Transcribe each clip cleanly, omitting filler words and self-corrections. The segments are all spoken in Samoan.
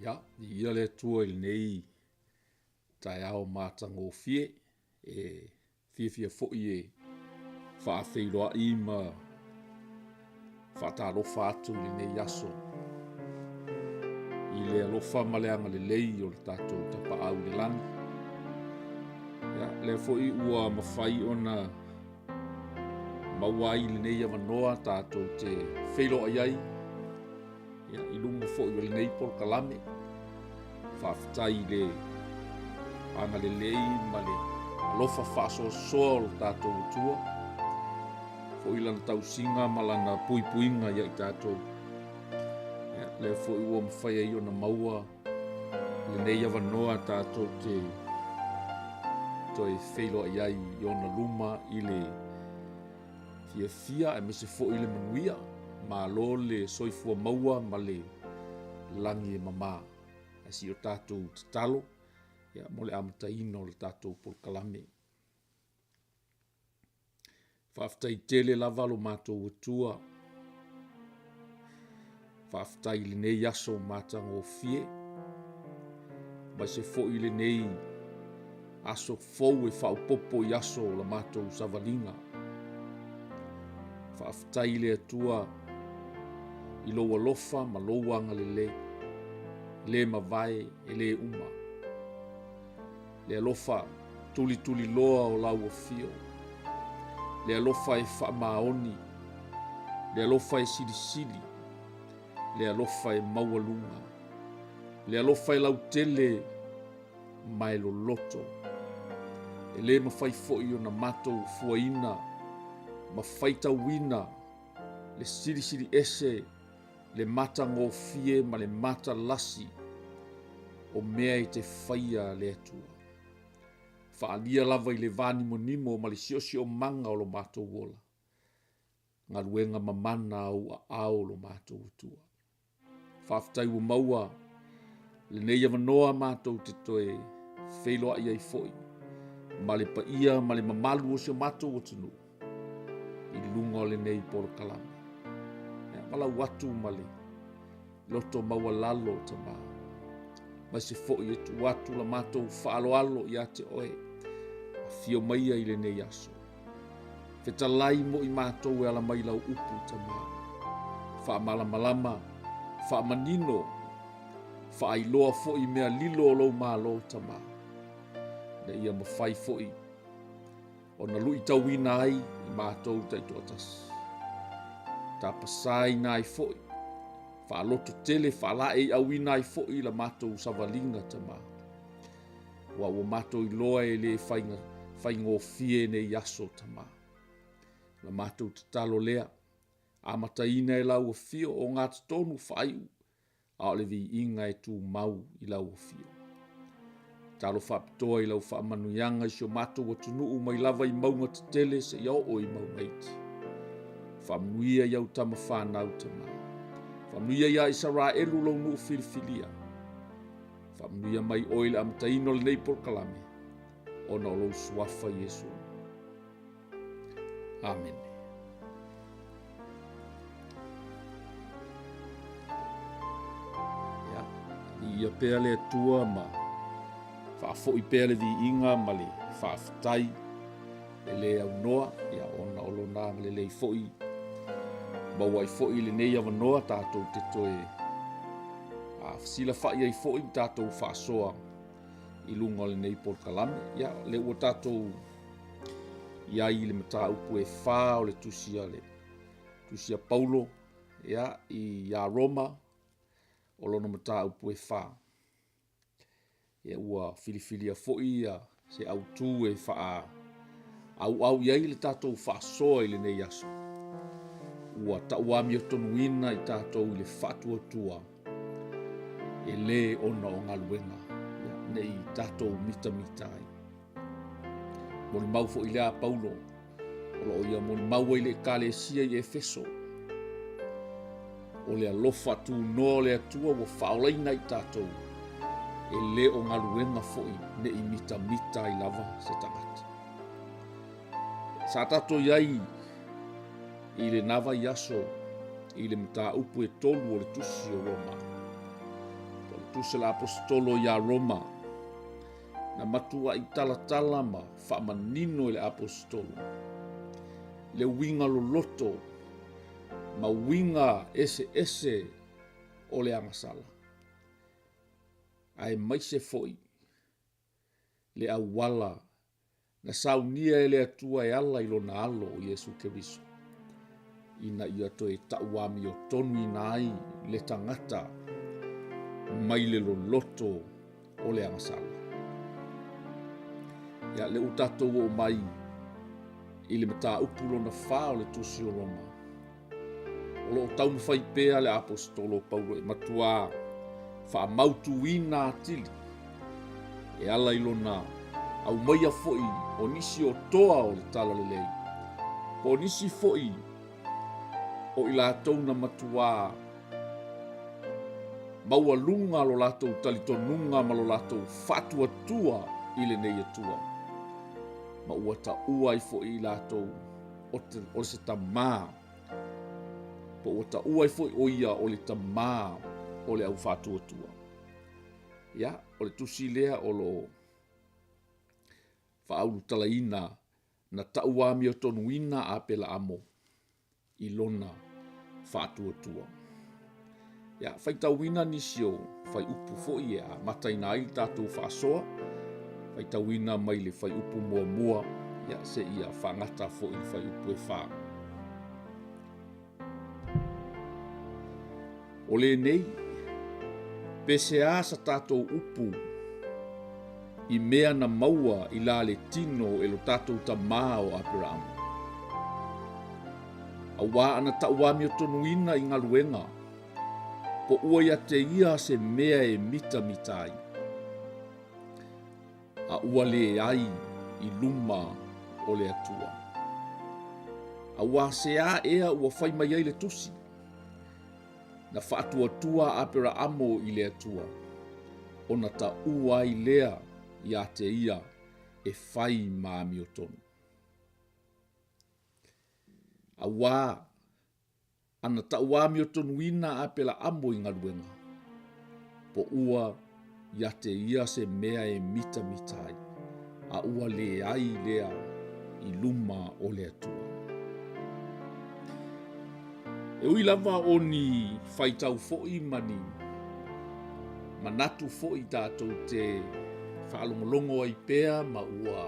Ia, viia le Atua i lenei taeao matagofie e fiafia foi e faafeiloai ma faatalofa atu i lenei aso i le alofa ma le agalelei o le tatou Tapaau i le Lagi. Ia, lea foi ua mafai ona maua ai lenei avanoa tatou te feiloai ai ia, i luga foi o lenei polokalame. Faafetai i le agalelei ma le alofa faasoasoa o lo tatou Atua, foi lana tausiga ma lana puipuiga ia i tatou. Ia, lea foi ua mafai ai ona maua lenei avanoa tatou te toe feiloai ai i ona luma i le fiafia aemaise foi le manuia. Malo le soifua maua ma le lagi e mama. Ae se i o tatou tatalo ia mo le amataina o le tatou polokalame. Faafetai tele lava lo matou Atua, faafetai i lenei aso matagofie, aemaise foi lenei aso fou e faaopoopo i aso o la matou savaliga. Faafetai i le Atua i lou alofa ma lou agalelei, e le mavae, e le uma. Le alofa tulituliloa o lau afio, le alofa e faamaoni, le alofa e silisili, le alofa e maualuga, le alofa e lautele ma e loloto. E le mafai foi ona matou fuaina ma faitauina le silisili ese, le matagofie ma le matalasi o mea e te faia le Atua. Faaalia lava i le va nimonimo ma le siosiomaga o lo matou ola, galuega mamana a ou aao lo matou Atua. Faafetai ua maua lenei avanoa matou te toe feiloai ai foi ma le paia ma le mamalu o si o matou atunuu i luga o lenei polokalame. Ia, valaau atu ma le loto maualalo Tama, aemaise foi e tuu atu la matou faaaloalo ia te oe, afio maia i lenei aso. Fetalai mo i matou e ala mai lau upu Tama. Faamalamalama, faamanino, faailoa foi mea lilo o lou Malo Tama, ina ia mafai foi ona luitauina ai i matou taitoatasi. Tapasaina ai foi, faalototele faalaeiauina ai foi la matou savaliga Tama. Aua ua matou iloa e le faiga, faigofie nei aso Tama. La matou tatalo lea, amataina e lau afio o gatotonu faaiu a o le viiga e tumau i lau afio. Talo faapitoa i lau faamanuiaga i si o matou atunuu mai lava i mauga tetele seia oo i mauga iti. Faamanuia i au tama fanau Tama. Faamanuia ia Isaraelu lou nuu filifilia. Faamanuia mai oe i le amataina o lenei polokalame ona o lou suafa Iesu. Amene. Ia, viia pea le Atua ma faafoi pea le viiga ma le faafetai e le aunoa, ia ona o lona agalelei foi maua ai foi lenei avanoa tatou te toe fesilafai ai foi ma tatou faasoa i luga o lenei polokalame. Ia, lea ua tatou i ai i le mataupu e fa o le tusi a le tusi a Paulo ia, ia Roma, o lona mataupu e fa. Ia, ua filifilia foi ia se autu e faa auau i ai le tatou faasoa i lenei aso. Ua tauamiotonuina i tatou i le faatuatua e le ona o galuega, ia, ne i tatou mitamita ai. Molimau foi lea a Paulo, o lo o ia molimau ai le Ekalesia i Efeso, o le alofa tunoa o le Atua ua faaolaina i tatou, e le o galuega foi ne i mitamita ai lava se tagata. Sa tatou i ai i lena vaiaso i le mataupu e tolu o le tusi o Roma. Tusi a le Aposetolo ia Roma, na matuai talatala ma faamanino e le Aposetolo le uiga loloto ma uiga eseese o le agasala, aemaise foi le auala na saunia e le Atua e ala i Lona Alo o Iesu Keriso, ina ia toe tauamiotonuina ai le tagata mai le loloto o le agasala. Ia, lea ua tatou oo mai i le mataupu lona fa o le Tusi o Roma, O lo o taumafai pea le Aposetolo o Paulo e matuā faamautuina atili e ala i lona aumaia foi o nisi o toa o le Talalelei, po o nisi foi o i latou na matuā maualuga lo latou talitonuga ma lo latou faatuatua i lenei Atua, ma ua taua ai foi i latou o se tamā, po ua taua ai foi o ia o le tamā o le au faatuatua. Ia, o le tusi lea o lo o faaulutalaina na tauamiotonuina Apelaamo i lona faatuatua. Ia, faitauina nisi o fuaiupu foi e amataina ai le tatou faasoa, faitauina mai le fuaiupu muamua, ia, seia faagata foi i le fuaiupu e fa. O lenei, pe se a sa tatou upu i mea na maua i la le tino e lo tatou tamā o Aperaamo. Auā ana tauamiotonuina i galuega, po ua ia te ia se mea e mitamita ai, a ua leai i luma o le Atua. Auā se a ea ua fai mai ai le Tusi, Na faatuatua a Aperaamo i le Atua, ona taua ai lea ia te ia e fai ma amiotonu. Auā, ana tauamiotonuina a Apelaamo i galuega, po ua ia te ia se mea e mitamita ai, a ua leai lea i luma o le Atua. E ui lava o ni faitau foi ma ni manatu foi tatou te faalogologo ai pea ma ua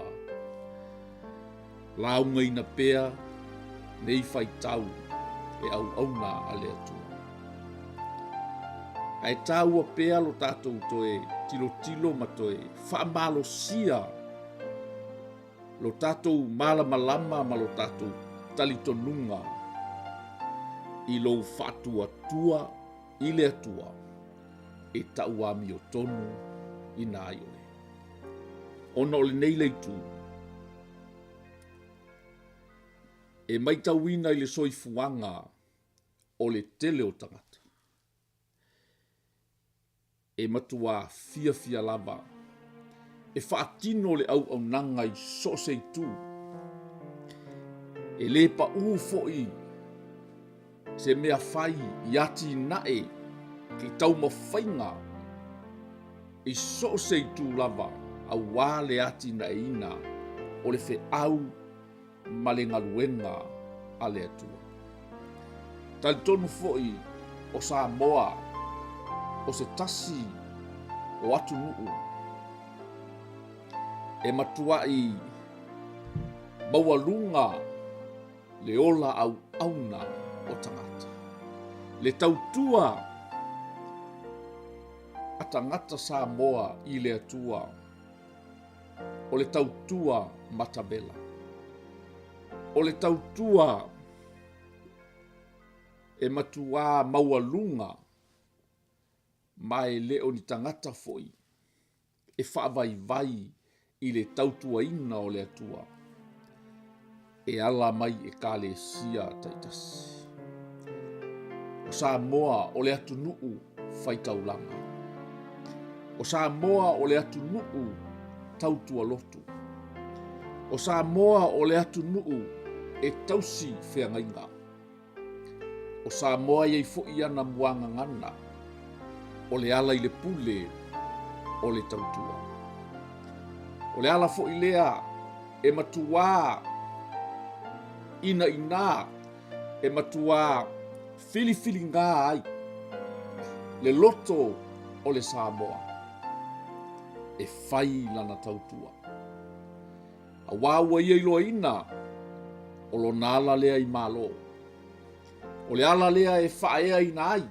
laugaina pea nei faitau e auauna a le Atua. Ae taua pea lo tatou toe tilotilo ma toe faamalosia lo tatou malamalama ma lo tatou talitonuga i lou faatuatua i le Atua e tauamiotonu ina ai oe. Ona o lenei le itu, e maitauina i le soifuaga o le tele o tagata, e matuā fiafia lava e faatino le auaunaga i so o se itu. E le paʻū foi se mea fai i atinae i taumafaiga i so o se itu lava auā le atinaeina o le feau ma le galuega a le Atua. Talitonu foi o Samoa o se tasi o atunuu e matuai maualuga le ola auauna o tagata, le tautua a tagata Samoa i le Atua. O le tautua matavela. O le tautua e matuā maualuga ma e le o ni tagata foi e faavaivai i le tautuaina o le Atua e ala mai Ekalesia taitasi. O Samoa o le atunuu faitaulaga. O Samoa o le atunuu tautualotu. O Samoa o le atunuu e tausi feagaiga. O Samoa e i ai foi ana muagagana. O le ala i le pule o le tautua. O le ala foi lea e matuā inaina, e matuā filifiliga ai le loto o le Samoa e fai lana tautua. Auā ua ia iloaina o lona ala lea i Malo. O le ala lea e faaeaina ai,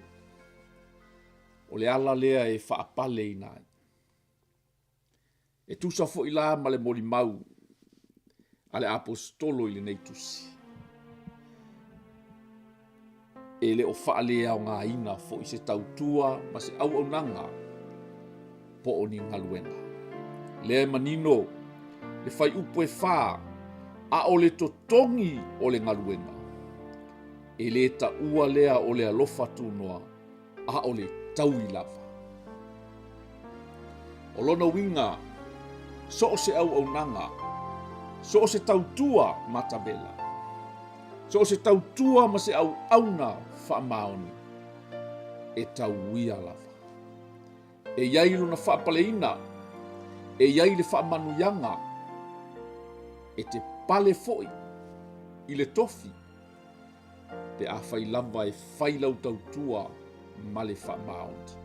o le ala lea e faapaleina ai. E tusa foi la ma le molimau a le Aposetolo i lenei tusi. E le o faaleaogaina foi se tautua ma se auaunaga po o ni galuega. Lea e manino le faiupu e fa, a o le totogi o le galuega, e le taua lea o le alofa tunoa, a o le taui lava. O lona uiga, so o se auaunaga, so o se tautua matavela, so o se tautua ma se auauna faamaoni, e tauia lava. E i ai lona faapaleina, e i ai le faamanuiaga, e te pale foi i le tofi, pe afai lava e fai lau tautua ma le faamaoni.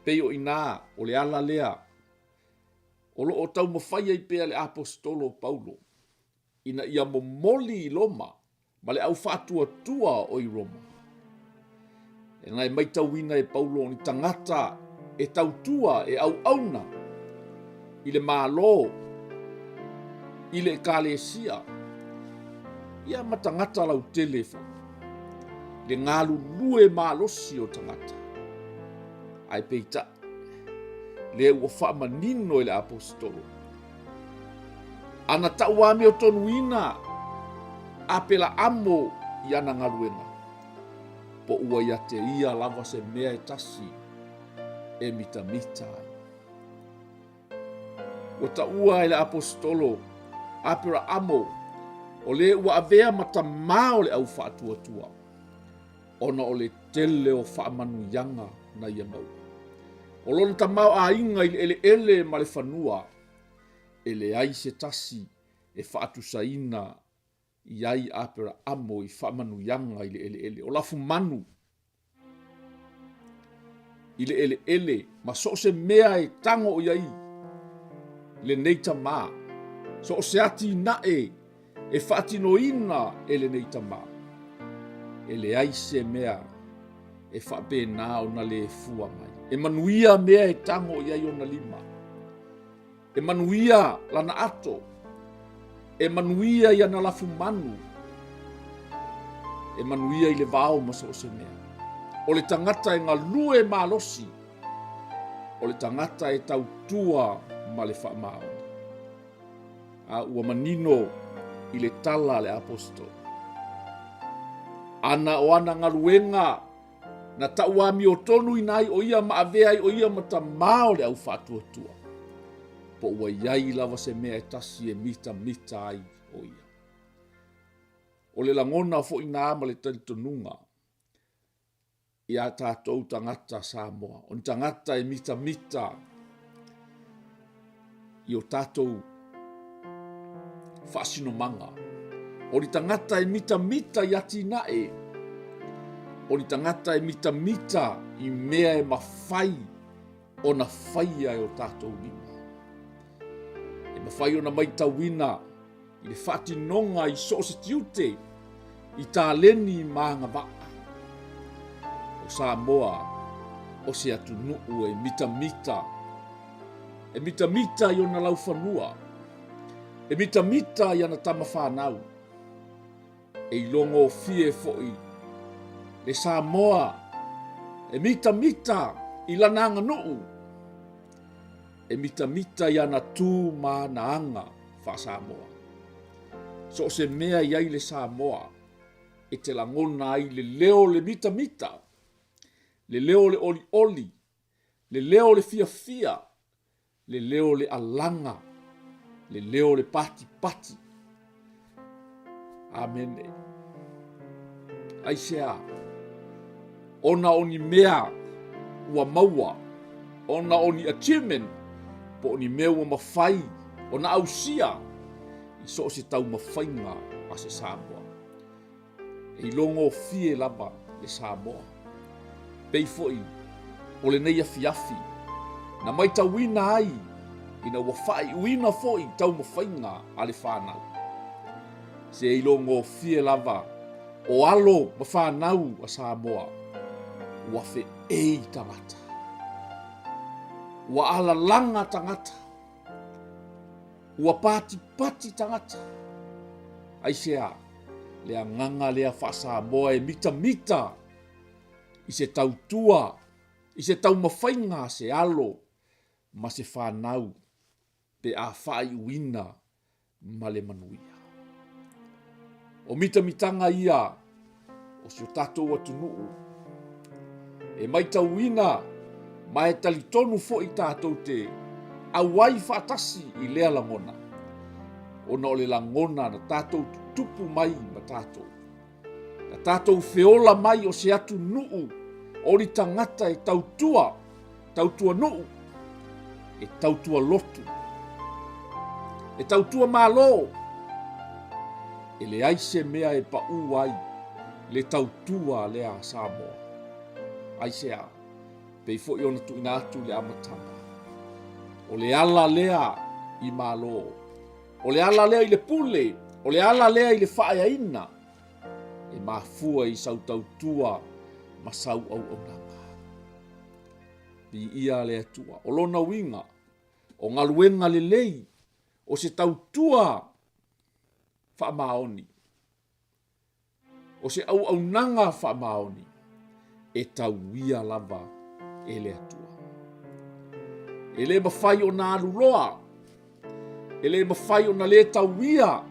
Pei o i inā o le ala lea o lo o taumafai ai pea le Aposetolo o Paulo ina ia momoli i Roma ma le au faatuatua o i Roma. E na e maitauina e Paulo o ni tagata e tautua, e auauna i le Malo, i le Ekalesia, ia ma tagata lautele foi, le galulue malosi o tagata. Ae peitai, lea ua faamanino e le Aposetolo, ana tauamiotonuina Apelaamo i ana galuega, po ua ia te ia lava se mea e tasi e mitamita ai. Ua taua e le Aposetolo Aperaamo o le ua avea ma tamā o le au faatuatua, ona o le tele o faamanuiaga na ia maua. O lona tamaoaiga i le eleele ma le fanua, e leai se tasi e faatusaina i ai Aperaamo i faamanuiaga i le eleele. O lafumanu i le eleele ma so o se mea e tago i ai lenei tamā, so o se atinae e faatinoina e lenei tamā, e leai se mea e faapena ona le fua mai. E manuia mea e tago i ai ona lima. E manuia lana ato, e manuia i ana lafumanu, e manuia i le vao ma so o se mea. O le tagata e galue malosi, o le tagata e tautua ma le faamaoni. A ua manino i le tala a le Aposetolo. Ana o ana galuega Na tauamiotonuina ai o ia ma avea ai o ia ma tamā o le au faatuatua, po ua i ai lava se mea e tasi e mitamita ai o ia. O le lagona foi nā ma le talitonuga iā tatou tagata Samoa, o ni tagata e mitamita i o tatou faasinomaga. O ni tagata e mitamita i atinae, o ni tagata e mitamita i mea e mafai ona faia e o tatou lima. E mafai ona maitauina i le faatinoga i so o se tiute, i taleni ma agavaa. O Samoa, o se atunuu e mitamita, e mitamita i ona laufanua, e mitamita i ana tama fanau, e ilogofie foi le Samoa e mitamita i lana aganuu, e mitamita i ana tu ma ana aga faa-Samoa. So o se mea i ai le Samoa e te lagona ai le leo o le mitamita, le leo o le olioli, le leo o le fiafia, le leo o le alaga, le leo o le patipati. Amene. Aisea? Ona o ni mea ua maua ona o ni achievement po o ni mea ua mafai ona ausia i so o se taumafaiga a se Samoa. E ilogofie lava le Samoa. Pei foi o lenei afiafi na maitauina ai ina ua faaiuina foi taumafaiga a le fanau. Se ilogofie lava o alo ma fanau a Samoa ua feei tagata. Ua alalaga tagata. Ua patipati tagata. Aisea le agaga lea faa-Samoa e mitamita i se tautua, i se taumafaiga a se alo ma se fanau pe a faaiuina ma le manuia. O mitamitaga ia o si o tatou atunuu e maitauina ma e talitonu foi tatou te auai faatasi i lea lagona, ona o le lagona na tatou tutupu mai ma tatou. Na tatou feola mai o se atunuu o ni tagata e tautua, tautua nuu, e tautua lotu, e tautua Malo. E leai se mea e paʻū ai le tautua lea a Samoa. Aisea? Pei foi ona tuuina atu i le amataga. O le ala lea i Malo. O le ala lea i le pule, o le ala lea i le faaeaina, e mafua i sau tautua ma sau auaunaga. Viia le Atua. O lona uiga, o galuega lelei, o se tautua faamaoni, O se auaunaga faamaoni e tauia lava e le Atua. E le mafai ona alu loa, e le mafai ona le tauia,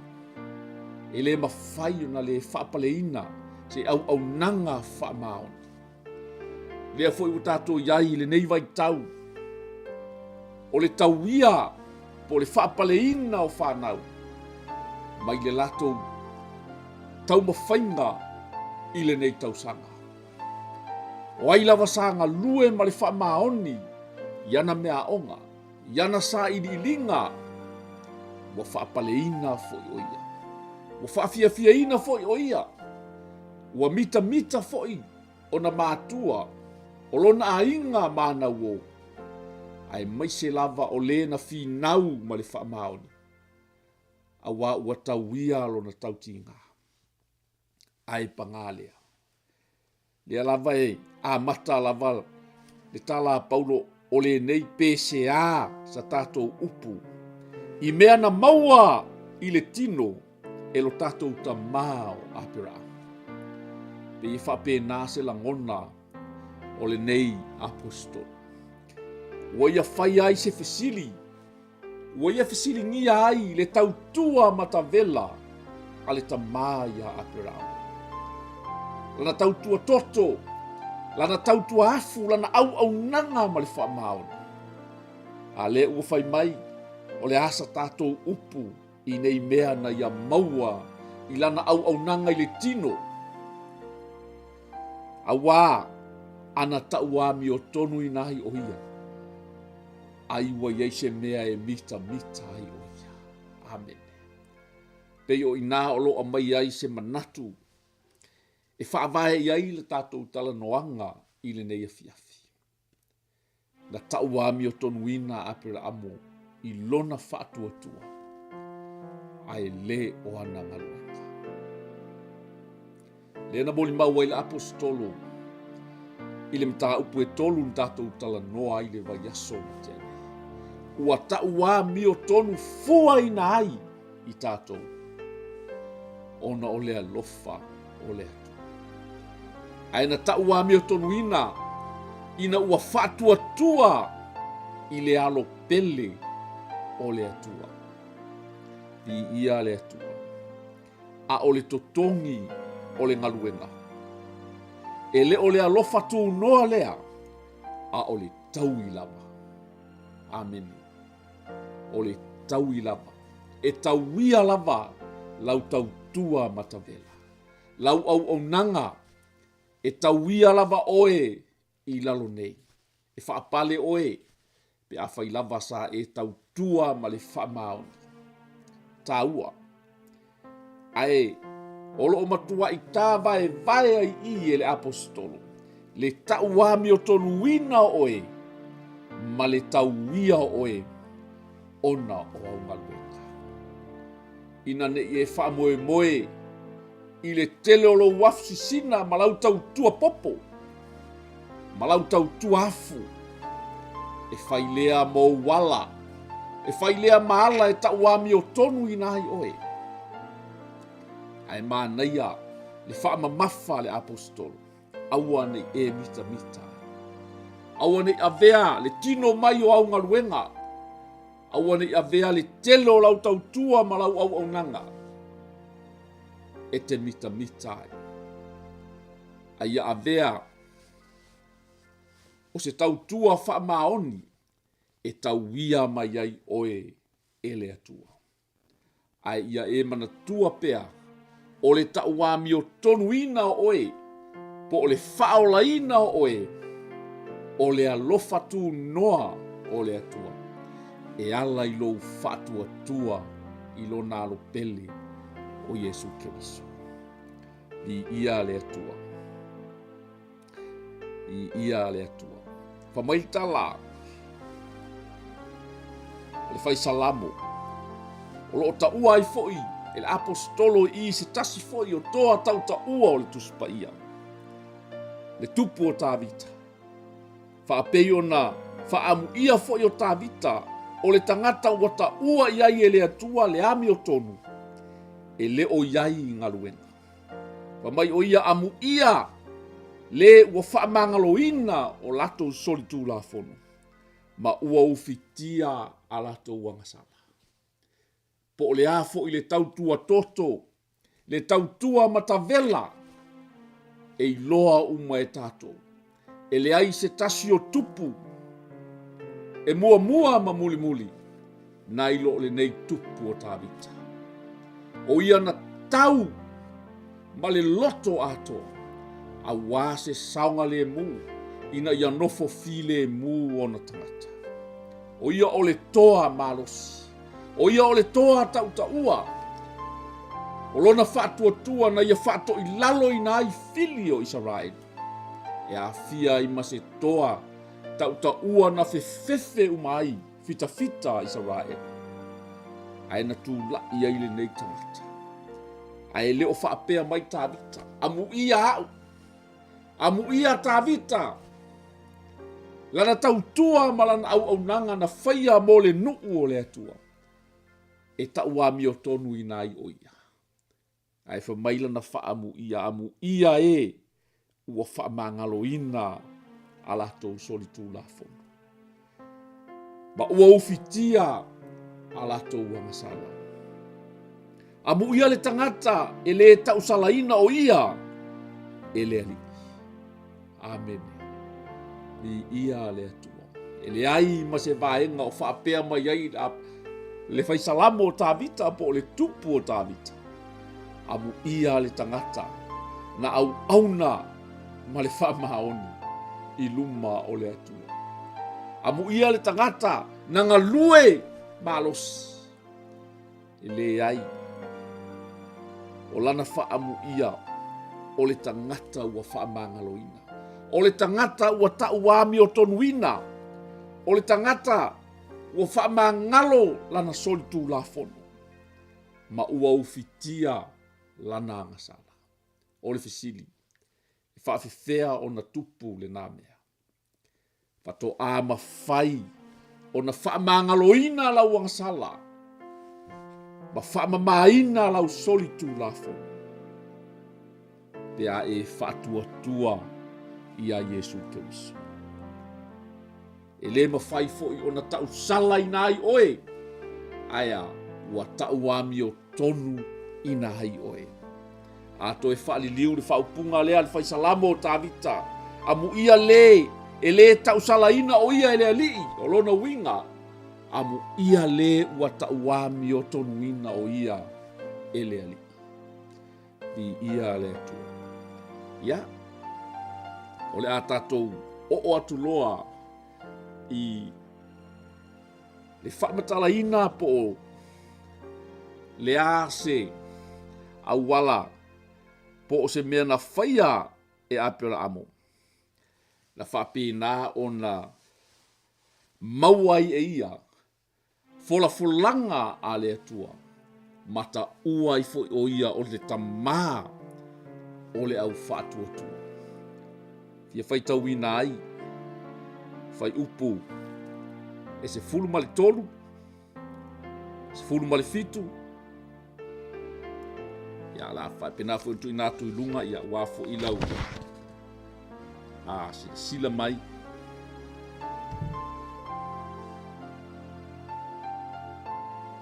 e le mafai ona le faapaleina se auaunaga faamaoni. Lea foi ua tatou i ai i lenei vaitau, o le tauia po o le faapaleina o fanau mai le latou taumafaiga i lenei tausaga. O ai lava sa galue ma le faamaoni i ana meaaoga, i ana sailiiliga, ua faapaleina foi o ia. Ua faafiafiaina foi o ia. Ua mitamita foi ona matua o lona aiga manauō, aemaise lava o le na finau ma le faamaoni, auā ua tauia lona tautiga. Ae pagā lea. Lea lava e amata lava le tala a Paulo o lenei peseā sa tatou upu i mea na maua i le tino e lo tatou tamā o Aperaamu. Pei e faapena se lagona o lenei aposetolo. Ua ia fai ai se fesili Ua ia fesiligia ai le tautua matavela a le tamā iā Aperamo. Lana tautua toto, lana tautua afu, lana auaunaga ma le faamaoni. A lea ua fai mai, o le a sa tatou upu i nei mea na ia maua i lana auaunaga i le tino, auā ana tauamiotonuina ai o ia. Ai ua i ai se mea e mitamita ai ʻo ia. Amene. Pei o inā o lo o aumai ai se manatu e faavae i ai le tatou talanoaga i lenei afiafi. Na tauamiotonuina a Aperahamo i lona faatuatua, ae le o ana galuega. Lea na molimau ai le Aposetolo i le mataupu e tolu na tatou talanoa ai le vaiaso na tea nei. Ua tauamiotonu fuaina ai i tatou ona o le alofa o le Atua. Ae na tauamiotonuina ina ua faatuatua i le alo pele o le Atua. Viia le Atua. A o le totogi o le galuega. E le o le alofa tunoa lea, a o le taui lava. Amene. O le taui lava. E tauia lava lau tautua matavela. Lau auaunaga, e tauia lava oe i lalo nei. E faapale oe pe afai lava sa e tautua ma le faamaoni. Taua. Ae o lo o matuai tāvaevae ai i i e le Aposetolo le tau amiotonuina o oe ma le tauia o oe ona o au galuega. Ina ne i e faamoemoe i le tele o lou afu sisina ma lau tautua popo ma lau tautua afu, e fai lea ma ou ala, e fai lea ma ala e tau amiotonuina ai oe. Ae manaia le faamamafa a le Aposetolo, aua ne i e mitamita ai. Aua ne i avea le tino mai o au galuega, aua ne i avea le tele o lau tautua ma lau auaunaga e te mitamita ai. A ia avea o se tautua faamaoni e tauia mai ai oe e le Atua. Ae ia e manatua pea, o le tauamiotonuina o oe, po o le faaolaina o oe, o le alofa tunoa o le Atua, e ala i lou faatuatua i Lona Alo pele o Iesu Keriso. Viia le Atua. Viia le Atua. Fa mai le tala a le fai salamo, o lo o taua ai foi e le aposetolo i se tasi foi o toa tautaua o le Tusi Paia, le tupu o Tavita. Faapei ona faaamuia foi o Tavita, o le tagata ua taua i ai e le Atua le amiotonu, e le o i ai i galuega. Fai mai o ia amuia le ua faamagaloina o latou solitulafono ma ua ufitia a latou agasala. Po o le a foi le tautua toto, le tautua matavela, e iloa uma e tatou. E leai se tasi o tupu e muamua ma mulimuli nai lo lenei tupu o Tavita. O ia na tau ma le loto atoa, auā se saogalemu ina ia nofo filemu ona tagata. O ia o le toa malosi, o ia o le toa tautaua, o lona faatuatua na ia faatoilaloina ai fili o Isaraelu, e aafia ai ma se toa tautaua na fefefe uma ai fitafita a Isaraelu. Ae na tula'i ai lenei tagata. Ae le o faapea mai Tavita, Amuia a'u, amuia Tavita, lana tautua ma lana auaunaga na faia mo le nuu o le Atua, e tau amiotonuina ai o ia. Ae fai mai lana faamuia, amuia e ua faamagaloina a latou solitulafono, ma ua ufitia a latou agasala. Amuia le tagata e lē tausalaina o ia e le Alii. Amene. Viia le Atua. E leai ma se vaega o faapea mai ai le fai salamo o Tavita po o le tupu o Tavita. Amuia le tagata na auauna ma le faamaoni i luma o le Atua. Amuia le tagata na galue malosi. E leai. O lana faaamuia o le tagata ua faamagaloina. O le tagata ua tauamiotonuina. O le tagata ua faamagalo lana solitulafono ma ua ufitia lana agasala. O le fesili, e faafefea ona tupu lena mea? Faatoa mafai ona faamagaloina lau agasala ma faamamaina lau solitulafono pe a e faatuatua iā Iesu Keriso. E lē mafai foi ona tausalaina ai oe, ae a ua tauamiotonu ina ai oe. A toe faaliliu le faaupuga lea a le fai salamo o Tavita, Amuia lē e lē tausalaina o ia e le Alii, o lona uiga, amuia lē ua tauamiotonuina o ia e le Alii. Viia le Atua. Ia, o le a tatou oo atu loa. I le faamatalaina po o le a se auala po o se mea na faia e Aperaamo na faapena ona maua ai e ia folafolaga a le Atua, ma taua ai foi o ia o le tamā o le au faatuatua. Fia faitauina ai fuaiupu e 13, 17, ia la faapena foi ona tuuina atu i luga ia aua foi lau a silasila mai.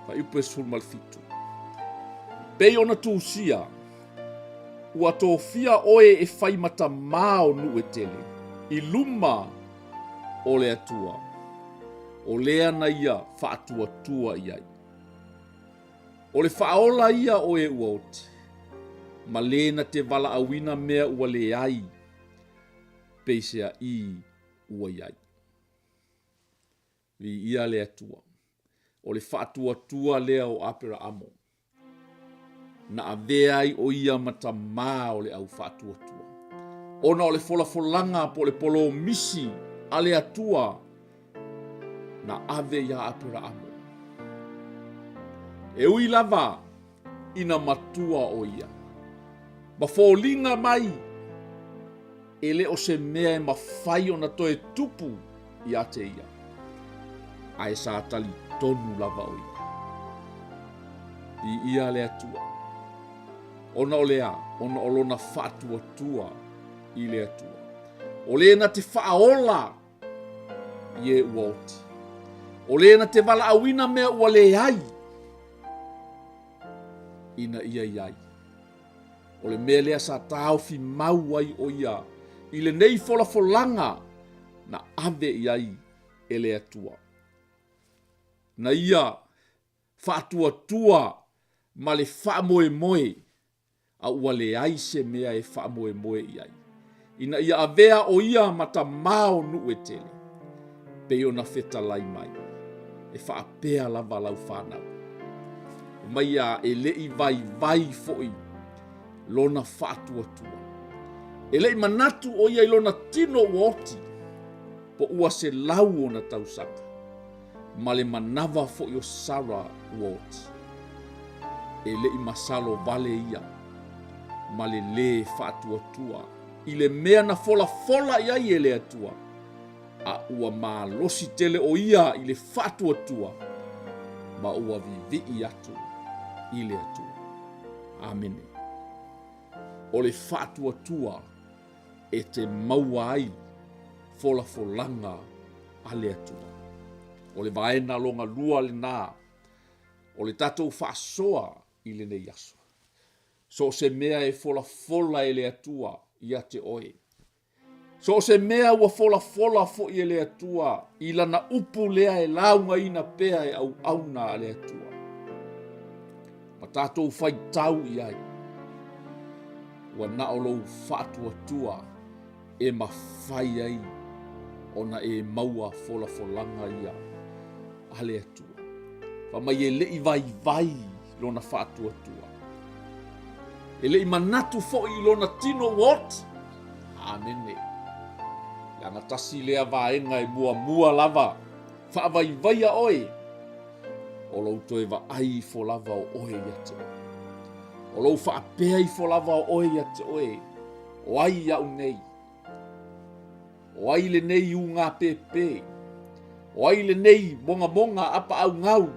Fuaiupu e 17. Pei ona tusia, ua tofia oe e fai ma tamā o nuu e tele, i luma o le Atua, o lea na ia faatuatua i ai. O le faaola ia o e ua oti, ma le na te valaauina mea ua leai, peiseai ua i ai. Viia le Atua. O le faatuatua lea o Aperaamo, na avea ai o ia ma tamā o le au faatuatua, ona o le folafolaga po o le polomisi a le Atua na ave iā Aperaamo. E ui lava ina matua o ia, ma foliga mai e le o se mea e mafai ona toe tupu ia te ia, ae sa talitonu lava o ia. Viia le Atua, ona o le a? Ona o lona faatuatua i le Atua. O le na te faaola i e ua oti. O le na te valaauina mea ua leai ina ia i ai. O le mea lea sa taofi mau ai o ia i lenei folafolaga na ave i ai e le Atua. Na ia faatuatua ma le faamoemoe a ua leai se mea e faamoemoe i ai, ina ia avea o ia ma tamā o nuu e tele, pei ona fetalai mai, e faapea lava lau fanau. Mai ia e le i vaivai foi lona faatuatua. E le i manatu o ia i lona tino ua oti, po ua 100 ona tausaga, ma le manava foi o Sara ua oti. E le i masalo wale ia ma le lē faatuatua i le mea na folafola i ai e le Atua, a ua malosi tele o ia i le faatuatua ma ua vivii atu i le Atua. Amene. O le faatuatua e te maua ai folafolaga a le Atua. O le vaena longa lua lenā o le tatou faasoa i lenei aso. So o se mea e folafola e le Atua ia te oe. So o se mea ua folafola foi e le Atua i lana upu lea e laugaina pea e auauna a le Atua. Ma tatou faitau i ai, ua na o lou faatuatua e mafai ai ona e maua folafolaga ia a le Atua. Fai mai e le i vaivai lona faatuatua. E le i manatu foi i lona tino ua oti. Amene. Leaga tasi lea vaega e muamua lava faavaivaia oe, o lou toe vaai ifo lava o oe ia te oe. O lou faapea ifo lava o oe ia te oe, o ai au nei? O ai lenei ugāpēpē? O ai lenei mogamoga apaʻaugau?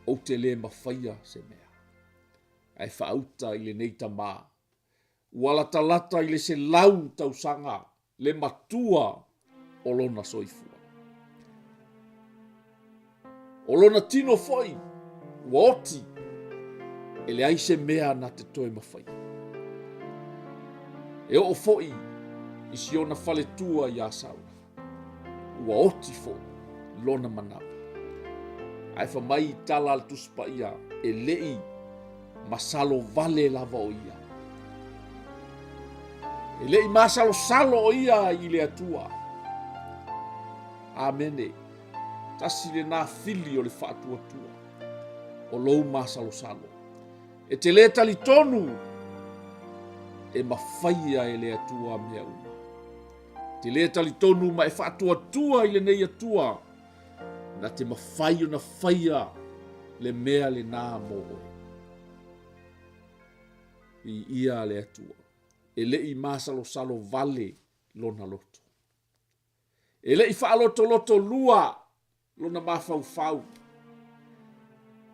Ou te lē mafaia se mea, ae faauta i lenei tamā. Ua latalata i le 100 tausaga le matua o lona soifua. O lona tino foi ua oti, e leai se mea na te toe mafaia. E oo foi i si ona faletua iā Saula, ua oti foi lona manava. Ae fai mai i tala a le Tusi Paia, e le i masalo vale lava o ia. E le i masalosalo o ia i le Atua. Amene. Tasi lenā fili o le faatuatua o lou masalosalo. E te lē talitonu e mafaia e le Atua mea uma. E te lē talitonu ma e faatuatua i lenei Atua na te mafai ona faia le mea lenā mo oe. Viia le Atua, e le i masalosalo vale lona loto. E le i faalotoloto lua lona mafaufau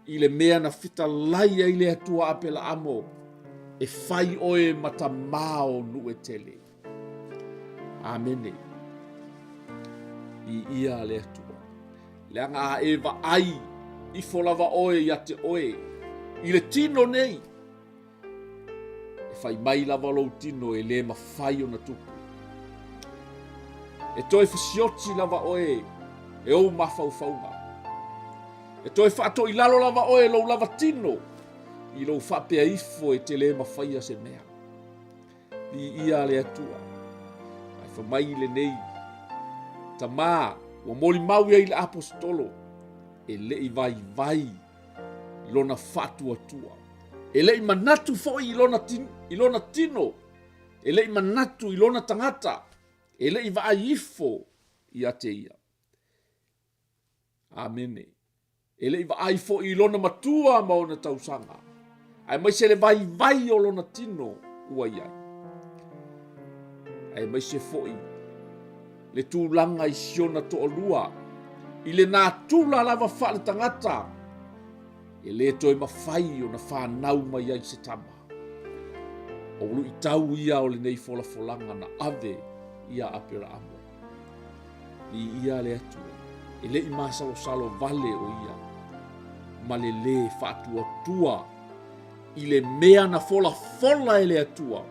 i le mea na fetalai ai le Atua Apelaamo, e fai oe ma tamā o nuu e tele. Amene. Viia le Atua. Leaga a e vaai ifo lava oe ia te oe i le tino nei, E fai mai lava lou tino e le mafai ona tupu. E toe fasioti lava oe e ou mafaufauga. E toe faatoilalo lava oe e lou lava tino i lou faapea ifo e te le mafaia se mea. Viia le Atua. Ae fai mai lenei tamā ua molimau ia i le aposetolo e le i vaivai lona faatuatua. E le i manatu foi i lona, i lona tino, e le i manatu i lona tagata, e le i vaai ifo ia te ia. Amene. E le i vaai foi i lona matua ma ona tausaga, aemaise le vaivai o lona tino ua i ai. Aemaise foi le tulaga i si ona toalua, i le natura lava faaletagata, e le toe mafai ona fanau mai ai se tama. O luitau ia o lenei folafolaga na ave ia Aperaamo. Viia le Atua, e le i masalosalo vale o ia, ma le lē faatuatua i le mea na folafola e le Atua,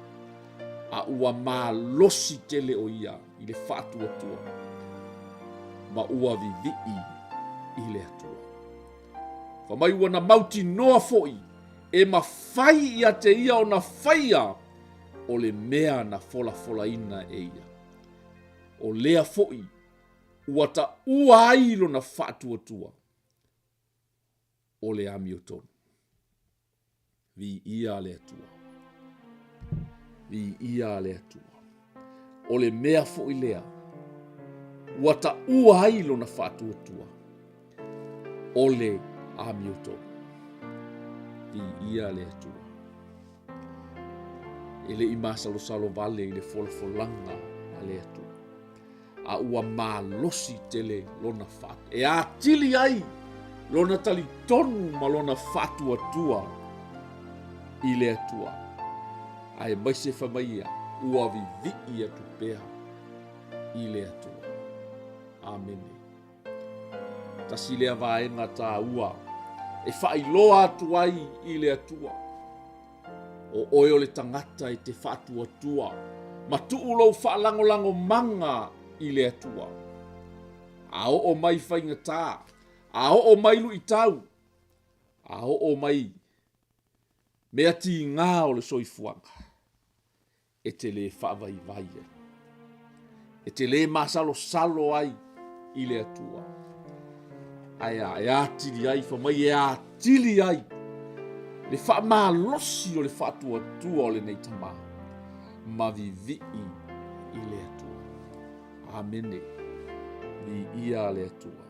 a ua malosi tele o ia i le faatuatua, ma ua vivii i le Atua. Fai mai ua na mautinoa foi e mafai ia te ia ona faia o le mea na folafolaina e ia. O lea foi ua taua ai lona faatuatua o le amiotonu. Viia le Atua. Viia le Atua. O le mea foi lea ua taua ai lona faatuatua o le amiotonu. Viia le Atua. E le i masalosalo vale i le folafolaga a le Atua. A ua malosi tele lona fa e atili ai lona talitonu ma lona faatuatua i le Atua. Aemaise fai mai ia, ua vivii atu pea i le Atua. Amene. Tasi lea vaega taua e faailoa atu ai i le Atua. O oe o le tagata e te faatuatua ma tuu lou faalagolagomaga i le Atua. A oo mai faigata, a oo mai luitau, a oo mai mea tiga o le soifuaga, e te lē faavaivai ai, e te lē masalosalo ai i le Atua. Ae a, e atili ai, fai mai e atili ai le faamalosi o le faatuatua o lenei tamā ma vivii i le Atua. Amene. Viia le Atua.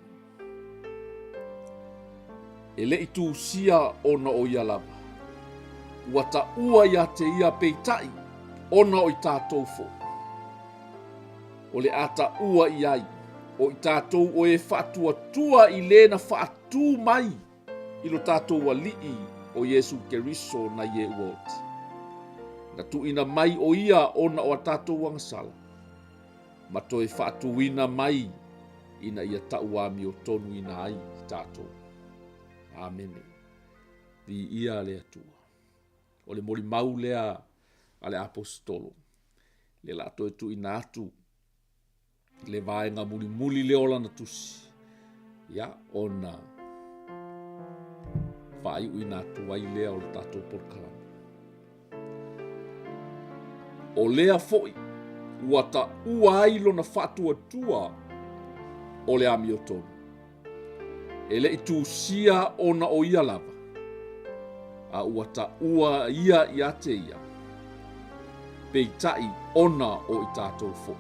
E le i tusia ona o ia lava. Ua taua ia te ia peitai ona o i tatou foi. O le a taua i ai, o i tatou o e faatuatua i le na faatū mai i lo tatou Alii o Iesu Keriso nai e ua oti. Na tuuina mai o ia ona o a tatou agasala, ma toe faatūina mai ina ia tauamiotonuina ai i tatou. Amene. Viia le Atua. O le molimau lea a le aposetolo, le la toe tuuina atu le vaega mulimuli lea o lana tusi, ia, ona faaiuina atu ai lea o le tatou polokalame. O lea foi ua taua ai lona faatuatua o le amiotonu. E le i tusia ona o ia lava, a ua taua ia ia te ia, peitai ona o i tatou foi.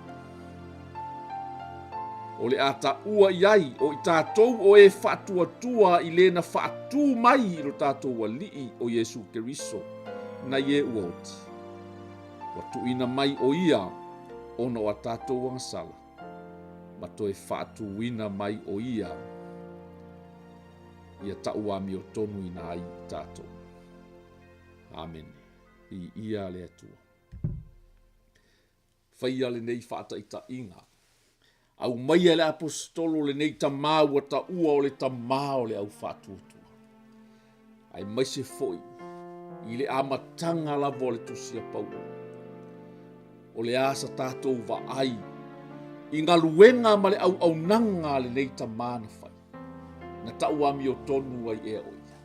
O le a taua i ai o i tatou o e faatuatua i le na faatū mai i lo tatou Alii o Iesu Keriso nai e ua oti. Ua tuuina mai o ia ona o a tatou agasala, ma toe faatūina mai o ia ia ta'u amiotonuina ai i tatou. Amene. Viia le Atua. Faia lenei faataitaiga. Aumaia e le Aposetolo lenei tamā ua taua o le tamā o le au faatuatua. Aemaise foi i le amataga lava o le tusi a Paulo. O le a sa tatou vaai i galuega ma le auaunaga a lenei tamā na fai. Na tau amiotonu ai ea o ia?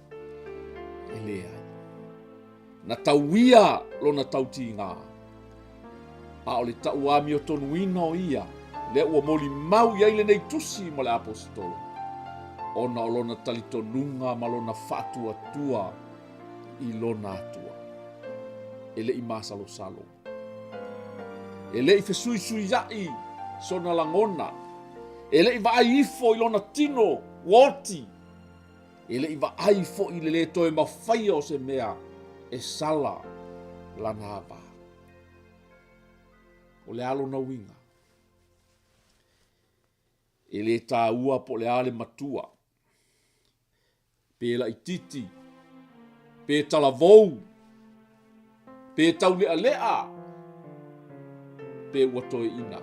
E leai. Na tauia lona tautiga, a o le tau amiotonuina o ia, lea ua molimau i ai lenei tusi ma le Aposetolo, ona o lona talitonuga ma lona faatuatua i lona Atua. E le i masalosalo. E le i fesuisuiaʻi sona lagona. E le i vaai ifo i lona tino ua oti. E le i vaai foi i le lē toe mafaia o se mea e sala lana ava. O le a lona uiga? E lē taua po o le a le matua, pe laitiiti, pe talavou, pe taulealea, pe ua toeaina.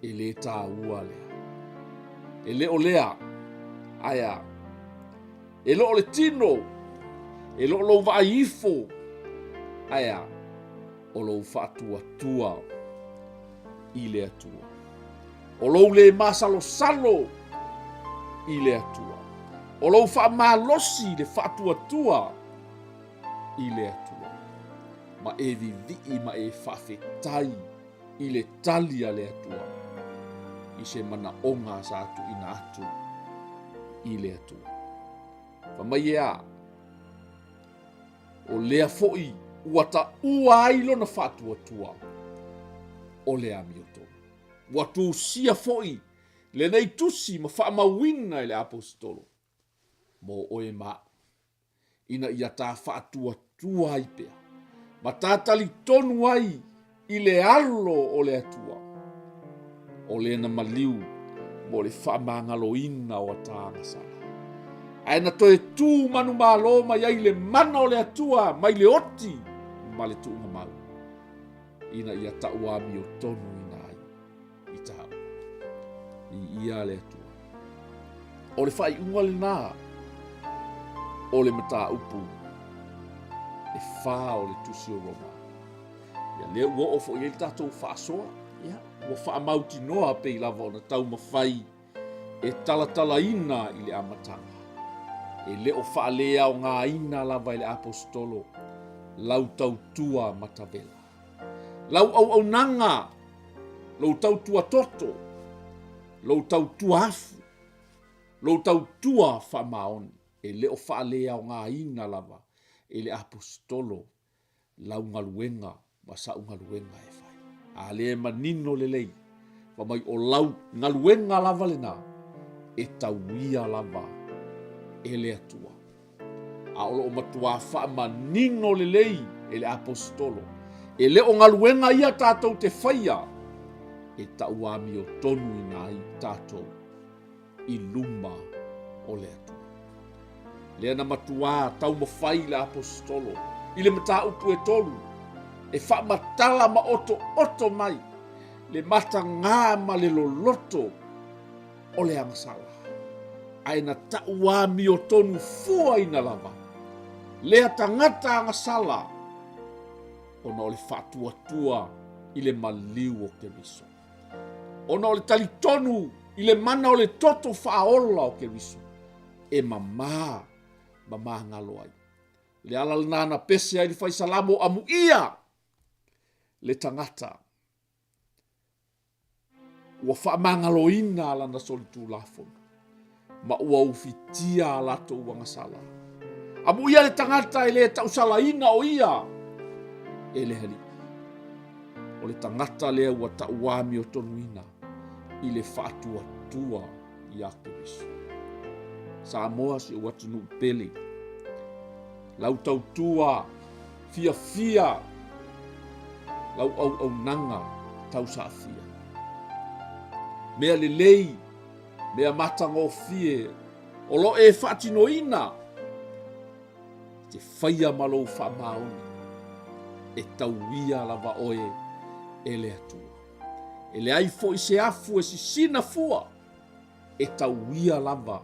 E lē taua lea. E le o lea, ae a? E le o le tino, e le o lou vaai ifo, ae a? O lou faatuatua i le Atua. O lou lē masalosalo i le Atua. O lou faamalosi le faatuatua i le Atua. Ma e vivii ma e faafetai i le tali a le Atua i se manaoga sa tuuina atu i le Atua. Fai mai e a? O lea foi ua taua ai lona faatuatua o le amiotonu. Ua tusia foi lenei tusi ma faamauina e le Aposetolo mo oe ma a'u. ina ia ta faatuatua ai pea ma ta talitonu ai i le alo o le Atua, o lena maliu mo le faamagaloina o ata agasala. Ae na toe tū manumalo mai ai le mana o le Atua mai le oti ma le tuuga mau, ina ia tauamiotonuina ai i tāua. I ia le Atua. O le faaiuga lenā o le mataupu e fā o le tusi o Roma. Ia lea ua oo foi i ai le tatou faasoa, ia, ua faamautinoa pei lava ona taumafai e talatalaina i le amataga. E le o faaleaogaina lava e le Aposetolo lau tautua matavela. Lau auaunaga, lou tautua toto, lou tautua afu, lou tautua faamaoni, e le o faaleaogaina lava e le Aposetolo lau galuega ma sa'u galuega e fai. A lea e manino lelei, fai mai o lau galuega lava lena e tauia lava e le Atua. A o lo o matuā faamanino lelei e le Aposetolo, e le o galuega ia tatou te faia e tauamiotonuina ai tatou i luma o le Atua. Lea na matuā taumafai le Aposetolo i le mataupu e tolu e faamatala ma otooto mai le matagā ma le loloto o le agasala, ae na tauamiotonu fuaina lava lea tagata agasala ona o le faatuatua i le maliu o Keriso, ona o le talitonu i le mana o le toto faaola o Keriso e mamā ma magalo ai. Le ala lena na pese ai le Fai Salamo, Amuia le tagata. Ua faamagaloina lana solitulafono ma ua ufitia a latou agasala. Amuia le tagata e le tausalaina o ia e le Alii. O le tagata lea ua tauamiotonuina i le faatuatua ia Keriso. Samoa si ou atunuu pele, lau tautua fiafia, lau auaunaga tausaafia. Mea lelei, mea matagofie o lo e faatinoina, te faia ma lou faamaoni, e tauia lava oe e le Atua. E leai foi se afu e sisina fua, e tauia lava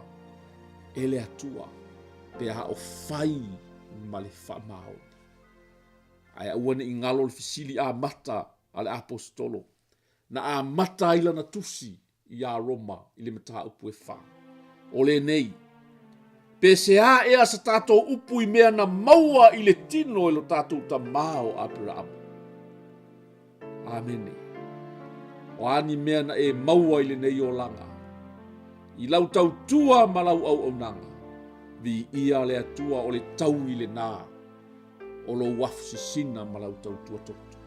e le Atua pe a o fai ma le faamaoni. Ae aua ne i galo le fesili amata a le Aposetolo, na amata ai lana tusi iā Roma i le mataupu e fa. O lenei, pe se a ea sa tatou upu i mea na maua i le tino e lo tatou tamā o Aperaamo. Amene. O a ni mea na e maua i lenei olaga, i lau tautua ma lau auaunaga, viia le Atua o le taui lenā o lou afu sisina ma lau tautua toto.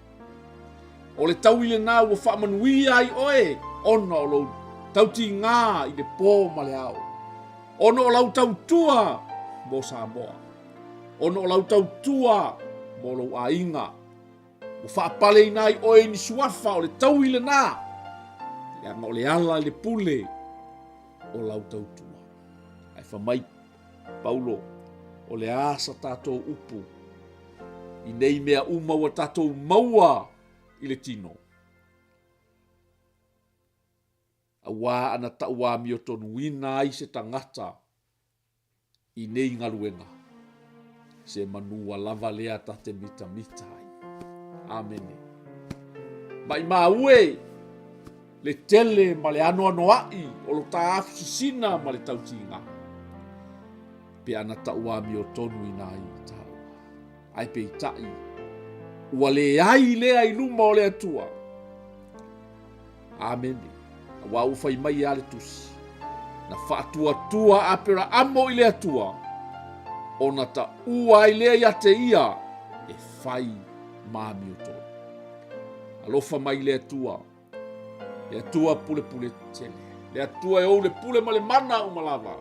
O le taui lenā ua faamanuia ai oe ona o lou tautigā i le pō ma le ao, ona o lau tautua mo Samoa, ona o lau tautua mo lou aiga, Ua faapaleina ai oe i ni suafa o le taui lenā, leaga o le ala i le pule o lau tautua. Ae fai mai Paulo, o le a sa tatou upu i nei mea uma ua tatou maua i le tino? Auā ana tauamiotonuina ai se tagata i nei galuega, se manua lava lea ta te mitamita ai. Amene. Maimau e le tele ma le anoanoaʻi o lo ta afu sisina ma le tautiga, pe ana tauamiotonu ina ai i taua. Ae peitai, ua leai lea i luma o le Atua. Amene. Aua ua fai mai e a le tusi, na faatuatua a Aperaamo i le Atua, ona taua ai lea ia te ia e fai ma amiotonu. Alofa mai le Atua, le Atua pulepule tele, le Atua e ou le pule ma le mana uma lava,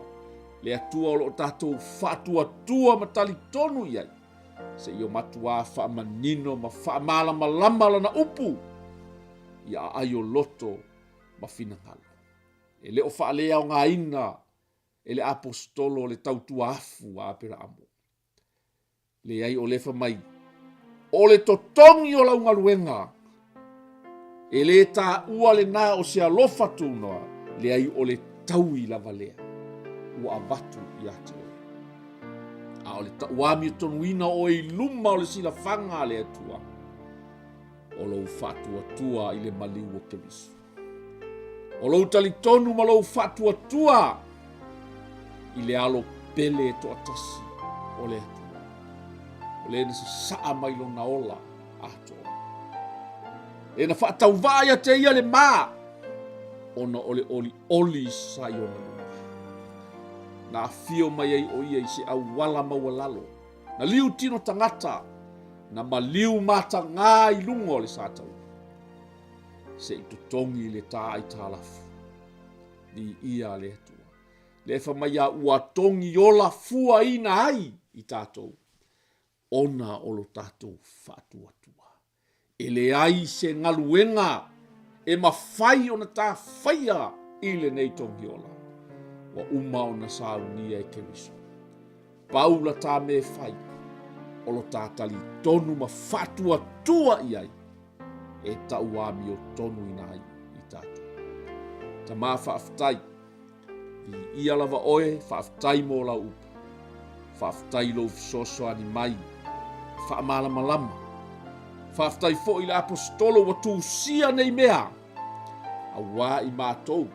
le Atua o lo o tatou faatuatua ma talitonu i ai, seia matuā faamanino ma faamalamalama lana upu i aai o loto ma finagalo. E le o faaleaogaina e le Aposetolo le tautua afu a Aperaamo. Leai, o lea fai mai, o le totogi o lau galuega, e le taua lenā o se alofa tunoa, leai o le taui lava lea ua avatu ia te oe. A o le tauamiotonuina o oe i luma o le silafaga a le Atua, o lou faatuatua i le maliu o Keriso. O lou talitonu ma lou faatuatua i le alo pele e toatasi o le Atua. O le na sasaa mai lona ola atoa. Le na faatauvaa ia te ia le ma, ona o le olioli sa i ona luma. Na afio mai ai o ia i se auala maualalo, na liu tino tagata, na maliu matagā i luga o le sataua. Se i totogi le tā aitalafu. Viia le Atua. Le fai mai a ua togi ola fuaina ai i tatou, ona o lo tatou faatuatua. E leai se galuega e mafai ona tafaia i lenei togiola. Ua uma ona saunia e Keriso. Pau la ta mea e fai, o lo ta talitonu ma faatuatua i ai, e tauamiotonuina ai i tatou. Tama faafetai. Viia lava oe, faafetai mo lau upu. Faafetai i lou fesoasoani mai, faamalamalama. Faafetai foi i le Aposetolo ua tusia nei mea, auā i matou,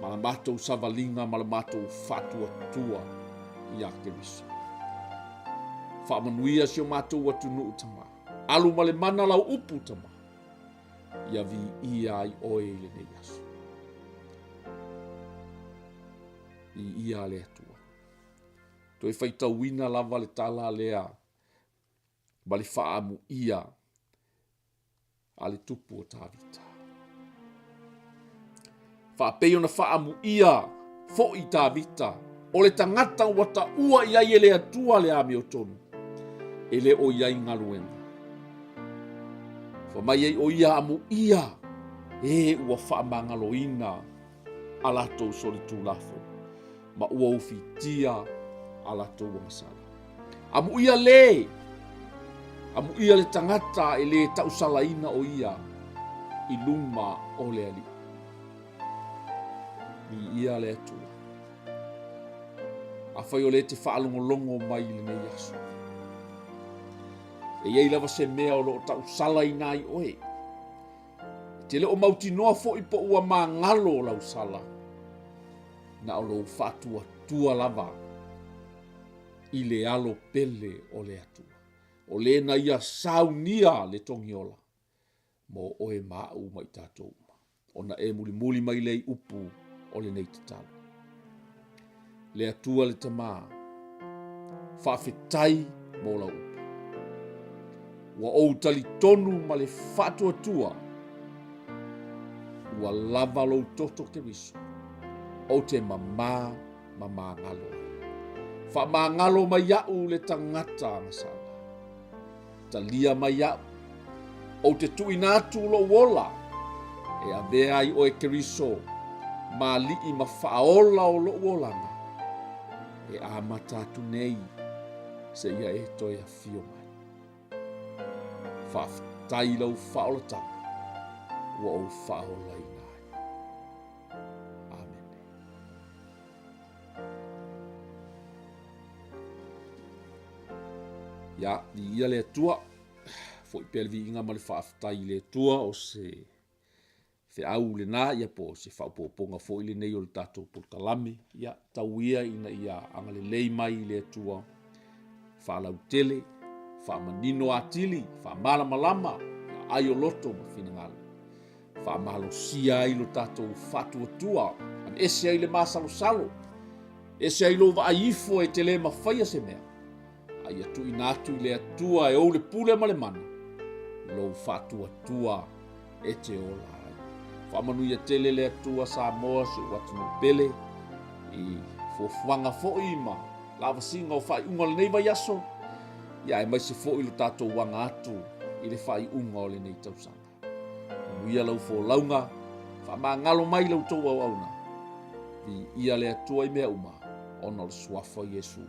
ma la matou savaliga ma la matou faatuatua iā Keriso. Faamanuia si o matou atunuu, Tama. Alu ma le mana lau upu, Tama. Ia viia ai oe i lenei aso. Viia le Atua. Toe faitauina lava le tala lea ma le faaamuia a le tupu o Tavita. Faapei ona faaamuia foi Tavita, o le tagata ua taua i ai e le Atua le amiotonu, e le o i ai galuega. Fa mai ai o ia amuia e ua faamagaloina a latou solitulafono ma ua ufitia a latou agasala. Amuia le, amuia le tagata e le tausalaina o ia i luma o le Alii. Viia le Atua. Afai o lea e te faalogologo mai i lenei aso, e i ai lava se mea o lo o tausalaina ai oe, e te le o mautinoa foi po ua magalo lau sala, na o lou faatuatua lava i le alo pele o le Atua, o le na ia saunia le togiola mo oe ma au ma i tatou uma, ona e mulimuli mai lea i upu o lenei tatalo. Le Atua le Tama, faafetai mo lau upu. Ua ou talitonu ma le faatuatua ua lava lou toto Keriso, ou te mamā ma magalo ai. Faamagalo mai au le tagata agasala. Talia mai au. Ou te tuuina atu lou ola e avea ai oe Keriso ma alii ma faaola o lou olaga e amata atu nei seia e toe afio mai. Faafetai i lau faaolataga ua ou faaolaina ai. Amene. Ia, viia le Atua. Foi pea le viiga ma le faafetai i le Atua o se feau lena, ia po o se faaopoopoga foi lenei o le tatou polokalame. Ia, tau ia ina ia agalelei mai i le Atua, faalautele, faamanino atili, faamalamalama, aai o loto ma finagalo. Faamalosia ai lo tatou faatuatua, aveese ai le masalosalo, ese ai lou vaai ifo e te le mafaia se mea, a ia tuuina atu i le Atua e ou le pule ma le mana, lou faatuatua e te ola ai. Faamanuia tele le Atua Samoa si ou atunuu pele i fuafuaga foi ma lavasiga o faaiuga o lenei vaiaso, ia aemaise foi lo tatou aga atu i le faaiuga o lenei tausaga. Manuia lau folauga, faamagalo mai la outou auauna. Viia le Atua i mea uma, ona o le suafa o Iesu.